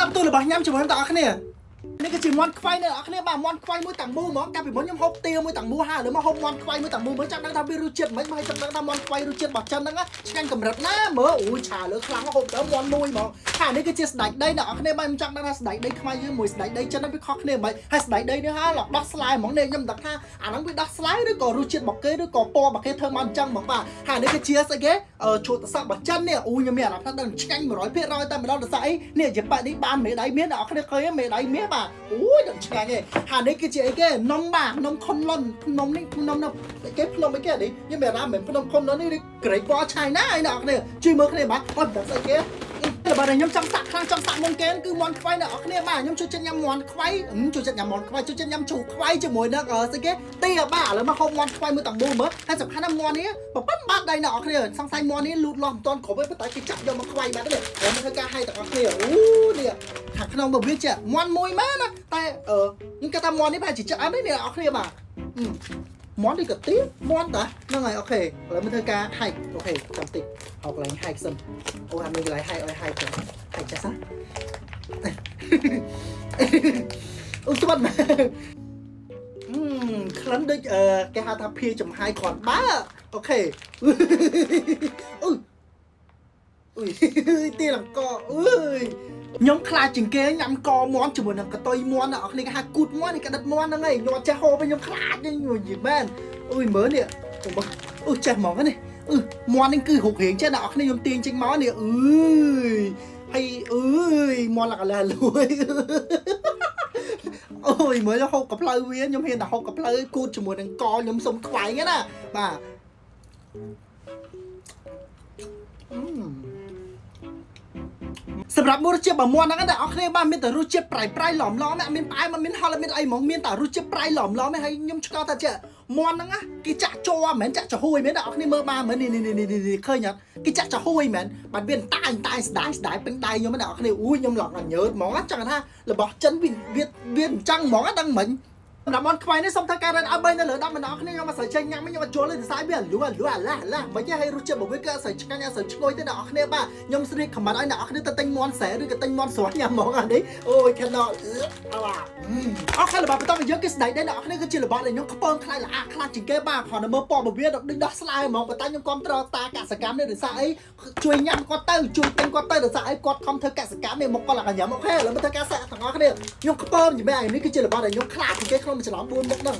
តាមទូរបស់ញ៉ាំជាមួយអ្នកនរគ្នានេះគឺជាមាន់ខ្វៃអ្នកនរគ្នាបាទមាន់ខ្វៃមួយតាំងមូហ្មងកាលពីមុនខ្ញុំហូបទាមួយតាំងមូហើយឥឡូវមកហូបមាន់ខ្វៃមួយតាំងមូមើលចាំដឹងថាវារសជាតិមិនមកហើយចាំដឹងថាមាន់ខ្វៃរសជាតិរបស់ចិនហ្នឹងឆ្ងាញ់កម្រិតណាមើលអូយឆាលើខ្លាំងហូបទៅមាន់មួយហ្មងហើយនេះគឺជាស្ដាច់ដីអ្នកនរគ្នាបាទខ្ញុំចង់ដឹងថាស្ដាច់ដីខ្មែរយើងមួយស្ដាច់ដីចិនហ្នឹងវាខុសគ្នាមិនហើយស្ដាច់ដីនេះហើយលោកដោះស្លែហ្មងនេះខ្ញុំដឹងថាអាហ្នឹងវាដោះស្លែឬក៏រសជាតិរបស់គេឬក៏ពណ៌របស់គេធ្វើមកអញ្ចឹងហ្មងបាទហើយនេះគឺជាស្អីគេជ្រូកទឹកសាក់របស់ចិននេះអូយខ្ញុំមានអារម្មណ៍ថាដឹងឆ្ងាញ់100%តែម្ដងដោយសារអីនេះជាប៉ានេះបានមេដៃមានអ្នកនរគ្នាឃើញមេដៃមាសបាទអូយដឹងឆ្ងាញ់ឯងហើយនេះគឺជាអីគេនំបាទនំខុនលុននំនេះនំនៅគេភ្នំអីគេនេះខ្ញុំមានអារម្មណ៍មិនភ្នំខុនលុននេះ Great Wall China ឯអ្នកនរគ្នាជួយមើលគ្នាបាទអត់ដឹងស្អីគេបើខ្ញុំចង់សាក់ខ្លាំងចង់សាក់មុនគេគឺមាន់ខ្វៃអ្នកនរគ្នាបាទខ្ញុំជួយចិត្តញ៉ាំមាន់ខ្វៃជួយចិត្តញ៉ាំមាន់ខ្វៃជួយចិត្តញ៉ាំជ្រូកខ្វៃជាមួយនឹងស្អីគេទាបាទឥឡូវមកហូបមាន់ខ្វៃមួយតាំងមូលមើលហើយសំខាន់ណាស់មាន់នេះប្រប៉ិនបាត់ដៃអ្នកនរគ្នាសង្ស័យមាន់នេះលូតលាស់មិនទាន់គ្រប់ទេប៉ុន្តែគេចាប់យកមកខ្វៃបាត់ទេខ្ញុំធ្វើការឲ្យទាំងអស់គ្នាអូនេះខាងក្នុងមកវាជាមាន់មួយមែនណាតែខ្ញុំគិតថាមាន់នេះប្រហែលជាឆ្អិនទេអ្នកនរគ្នាបាទមាន់នេះក៏ទៀមាន់តាហ្នឹងហើយ OK ឥឡូវមកធ្វើការហែក OK ចាំតិចអកន្លែងហែកសិនអូអាមានកន្លែងហែកឲ្យហែកទៅហែកចេះសិនអូស្បាត់មែនអឺក្លិនដូចគេហៅថាភាចំហាយគ្រាន់បើ OK អឺអុយទីលង្កអើយខ្ញុំខ្លាចជាងគេញ៉ាំកមាន់ជាមួយនឹងកតុយមាន់អ្នកនរគ្នាគេហៅគូតមាន់នេះកដិតមាន់ហ្នឹងឯងខ្ញុំអត់ចេះហូបទេខ្ញុំខ្លាចខ្ញុំនិយាយមែនអុយមើលនេះអុយចេះហ្មងនេះអឺមាន់នេះគឺរូបរាងចេះអ្នកនរគ្នាខ្ញុំទាញចេញមកនេះអើយហើយអើយមាន់លកលែលួយអូយមើលហូបកផ្លូវវាខ្ញុំហ៊ានតែហូបកផ្លូវគូតជាមួយនឹងកខ្ញុំសុំខ្វែងណាបាទសម្រាប់មូលជាតិបើមាន់ហ្នឹងអ្នកនរគ្នាបាទមានតែរសជាតិប្រៃប្រៃឡំឡំអត់មានផ្អែមអត់មានហឹរអត់មានអីហ្មងមានតែរសជាតិប្រៃឡំឡំហើយខ្ញុំឆ្ងល់ថាចេះមាន់ហ្នឹងគេចាក់ជ័រមិនមែនចាក់ចំហួយមែនអ្នកនរគ្នាមើលបានមើលនេះនេះនេះនេះឃើញអត់គេចាក់ចំហួយមែនបាទវាតាញតាញស្ដាយស្ដាយពេញដៃខ្ញុំអ្នកនរគ្នាអូយខ្ញុំឡងញើតហ្មងចង់ថារបស់ចិនវាវាវាអញ្ចឹងហ្មងដឹងមិញសម្រាប់មាន់ខ្វៃនេះសូមធ្វើការរ៉ាត់ឲ្យ3នៅលើ10ម្ដងគ្នាខ្ញុំអត់សូវចេញញ៉ាំខ្ញុំអត់យល់ទេសរសៃវាលូលូអាឡាឡាមិនទេហើយរសជាតិរបស់វាគឺអត់សូវឆ្ងាញ់អត់សូវឈ្ងុយទេអ្នកនរគ្នាបាទខ្ញុំស្រៀកខមមិនឲ្យអ្នកនរគ្នាទៅទិញមាន់ស្រែឬក៏ទិញមាន់ស្រស់ញ៉ាំហ្មងអានេះអូយ cannot អរខរបស់បន្តមកយើងគឺស្ដែកដែរអ្នកនរគ្នាគឺជារបស់ដែលខ្ញុំខ្ពើមខ្លាចល្អខ្លាំងជាងគេបាទគ្រាន់តែមើលពណ៌របស់វាដូចដោះស្លែហ្មងប៉ុន្តែខ្ញុំគ្រប់ត្រតាកសកម្មនេះដោយសារអីជួយញ៉ាំគាត់ទៅជួយទិញគាត់ទៅដោយសារអីគាត់ខំធ្វើកសកម្មនេះមកគាត់ឡើងញ៉ាំ OK ឥឡូវមកធ្វើការសាកទាំងអស់គ្នាខ្ញុំខ្ពើមជាមែននេះគឺជារបស់ដែលខ្ញុំខ្លាចជាងគេក្នុងមួយច្រឡំ4មុខហ្នឹង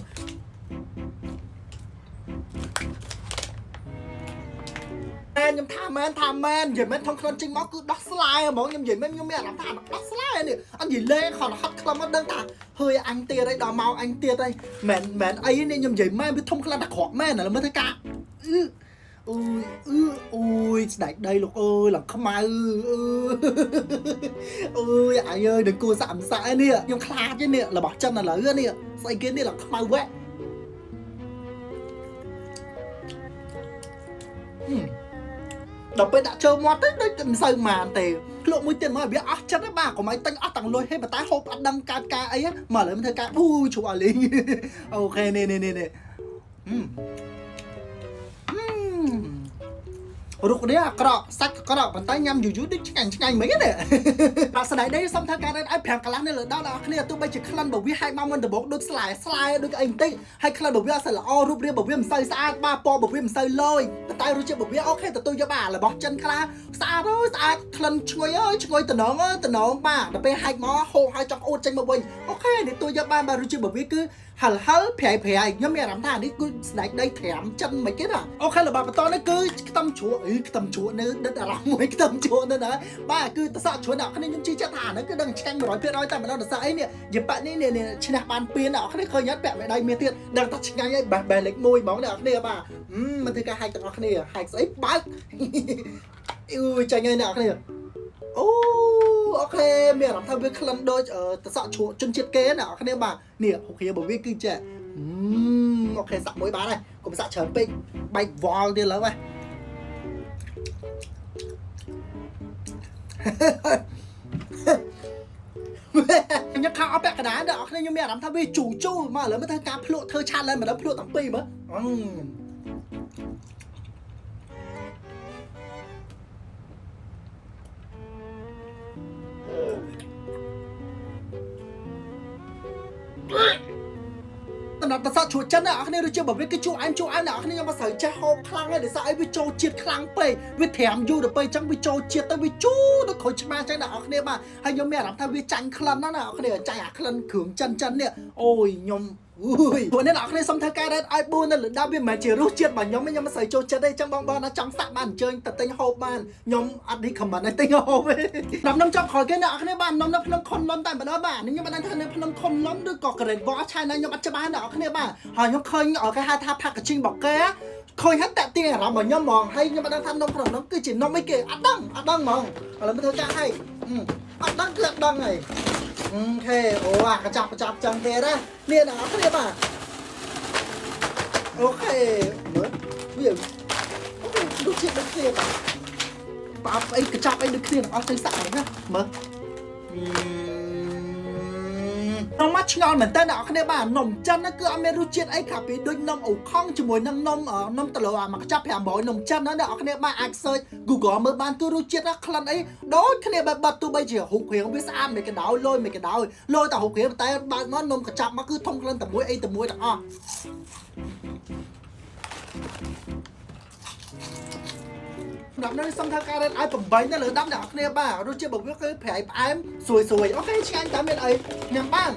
មែនខ្ញុំថាមែនថាមែននិយាយមែនថងខ្លួនចេញមកគឺដោះស្លែហ្មងខ្ញុំនិយាយមែនខ្ញុំមានអារម្មណ៍ថាដោះស្លែនេះអត់និយាយលេងខំហត់ខ្លឹមអត់ដឹងថាហើយអញទៀតអីដល់មកអញទៀតអីមែនមែនអីនេះខ្ញុំនិយាយមែនវាធំខ្លាំងតែក្រក់មែនឥឡូវមើលធ្វើការអឺអូយអឺអូយស្ដាច់ដីលោកអើយឡើងខ្មៅអឺអើយអាយអើយនឹងគួរសាក់មិនសាក់អីនេះខ្ញុំខ្លាចទេនេះរបស់ចិនឥឡូវនេះស្អីគេនេះឡើងខ្មៅវ៉ែដល់ពេលដាក់ចូលមាត់ទៅដូចមិនសូវម៉ានទេឃ្លក់មួយទៀតមកវាអស់ចិត្តបាទកុំឲ្យទិញអស់ទាំងលុយហេប៉ុន្តែហូបអត់ដឹងកើតការអីមកឥឡូវមិនធ្វើការអ៊ូជ្រូកអលីង OK នេះនេះនេះនេះរុកនេះអាក្រក់សាច់អាក្រក់ប៉ុន្តែញ៉ាំយូរយូរដូចឆ្ងាញ់ឆ្ងាញ់មិនទេបាទស្ដាយដីសុំធ្វើការរ៉េតឲ្យ5កន្លះនៅលើដល់អ្នកគ្នាទោះបីជាក្លិនបើវាហែកមកមុនដំបូងដូចស្លែស្លែដូចអីបន្តិចហើយក្លិនបើវាអត់សូវល្អរូបរាងបើវាមិនសូវស្អាតបាទពណ៌បើវាមិនសូវលយប៉ុន្តែរសជាតិបើវា OK ទទួលយកបាទរបស់ចិនខ្លះស្អាតអើយស្អាតក្លិនឈ្ងុយអើយឈ្ងុយតំណងអើយតំណងបាទដល់ពេលហែកមកហូបហើយចង់អួតចេញមកវិញ OK នេះទទួលយកបានបាទរសជាតិបើវាគឺហិលហិលប្រៃប្រៃខ្ញុំមានអារម្មណ៍ថានេះគឺស្ដាច់ដីត្រាំចិនមិនគេណា OK របស់បន្តនេះគឺខ្ទឹមជ្រក់អីខ្ទឹមជ្រក់នៅដិតអារម្មណ៍មួយខ្ទឹមជ្រក់នៅណាបាទគឺតសក់ជ្រក់អ្នកគ្នាខ្ញុំជឿជាក់ថាអាហ្នឹងគឺដឹងឆ្ងាញ់100%តែម្ដងតសក់អីនេះយប៉នេះនេះឈ្នះបានពៀនអ្នកគ្នាឃើញអត់ពាក់មេដៃមាសទៀតដឹងថាឆ្ងាញ់ហើយបេះបេះលេខ1ហ្មងអ្នកគ្នាបាទមិនធ្វើការហែកទាំងអស់គ្នាហែកស្អីបើកអឺចាញ់ហើយអ្នកគ្នាអូ OK មានអារម្មណ៍ថាវាក្លិនដូចតសក់ជ្រក់ជនជាតិគេណាអ្នកគ្នាបាទនេះហុកគ្នាបើវាគឺជា OK សាក់មួយបានហើយកុំសាក់ច្រើនពេកបែកវល់ទៀតឡើយបាទខ្ញុំខាងអត់ពាក់កណ្ដាលដល់អ្នកគ្នាខ្ញុំមានអារម្មណ៍ថាវាជូរជូរមកឥឡូវមើលធ្វើការភ្លក់ធ្វើឆាតឡើងម្ដងភ្លក់ទាំងពីរមើលអឺ សម្រាប់តសក់ជ្រក់ចិនណាអ្នកគ្នារសជាតិរបស់វាគឺជូរអែមជូរអែមអ្នកគ្នាខ្ញុំមិនសូវចេះហូបខ្លាំងទេដោយសារអីវាចូលជាតិខ្លាំងពេកវាត្រាំយូរដល់ពេលអញ្ចឹងវាចូលជាតិទៅវាជូរដូចក្រូចឆ្មាអញ្ចឹងអ្នកគ្នាបាទហើយខ្ញុំមានអារម្មណ៍ថាវាចាញ់ក្លិនណាអ្នកគ្នាចាញ់អាក្លិនគ្រឿងចិនចិននេះអូយខ្ញុំអុយព្រោះនេះអ្នកគ្នាសុំធ្វើការ rate ឲ្យ4នៅលើ10វាមិនមែនជារសជាតិរបស់ខ្ញុំទេខ្ញុំមិនសូវចូលចិត្តទេអញ្ចឹងបងបងណាចង់សាក់បានអញ្ជើញទៅទិញហូបបានខ្ញុំអត់ recommend ឲ្យទិញហូបទេដល់នំចប់ក្រោយគេអ្នកគ្នាបាទនំនៅភ្នំខុនលុនតែម្ដងបាទនេះខ្ញុំមិនដឹងថានៅភ្នំខុនលុនឬក៏ Great Wall China ខ្ញុំអត់ច្បាស់អ្នកគ្នាបាទហើយខ្ញុំឃើញគេហៅថា packaging របស់គេឃើញហើយតាក់ទាញអារម្មណ៍របស់ខ្ញុំហ្មងហើយខ្ញុំអត់ដឹងថានំក្នុងនោះគឺជានំអីគេអត់ដឹងអត់ដឹងហ្មងឥឡូវមកធ្វើការឲ្យអត់ដឹងគឺអត់ដឹងហើយ OK អូអាកញ្ចប់កញ្ចប់ចឹងទៀតណានេះអ្នកនរគ្នាបាទ OK មើលវា OK ដូចជាដូចគ្នាបាទបាប់អីកញ្ចប់អីដូចគ្នាទាំងអស់ទៅសាក់ហ្នឹងណាមើលនំមកឆ្ងល់មែនតើអ្នកនរគ្នាបាទនំចិនហ្នឹងគឺអត់មានរសជាតិអីក្រៅពីដូចនំអូខុងជាមួយនឹងនំនំតឡូអាមកកញ្ចប់500នំចិនណាអ្នកនរគ្នាបាទអាច search Google មើលបានគឺរសជាតិក្លិនអីដូចគ្នាបែបបាត់ទោះបីជារូបរាងវាស្អាតមិនក៏ដោយលយមិនក៏ដោយលយតែរូបរាងតែបើកមកនំកញ្ចប់មកគឺធំក្លិនតែមួយអីតែមួយទាំងអស់សម្រាប់នេះសុំធ្វើការ rate ឲ្យ8នៅលើ10អ្នកនរគ្នាបាទរសជាតិរបស់វាគឺប្រៃផ្អែមស្រួយស្រួយ OK ឆ្ងាញ់តែមានអីញ៉ាំបាន។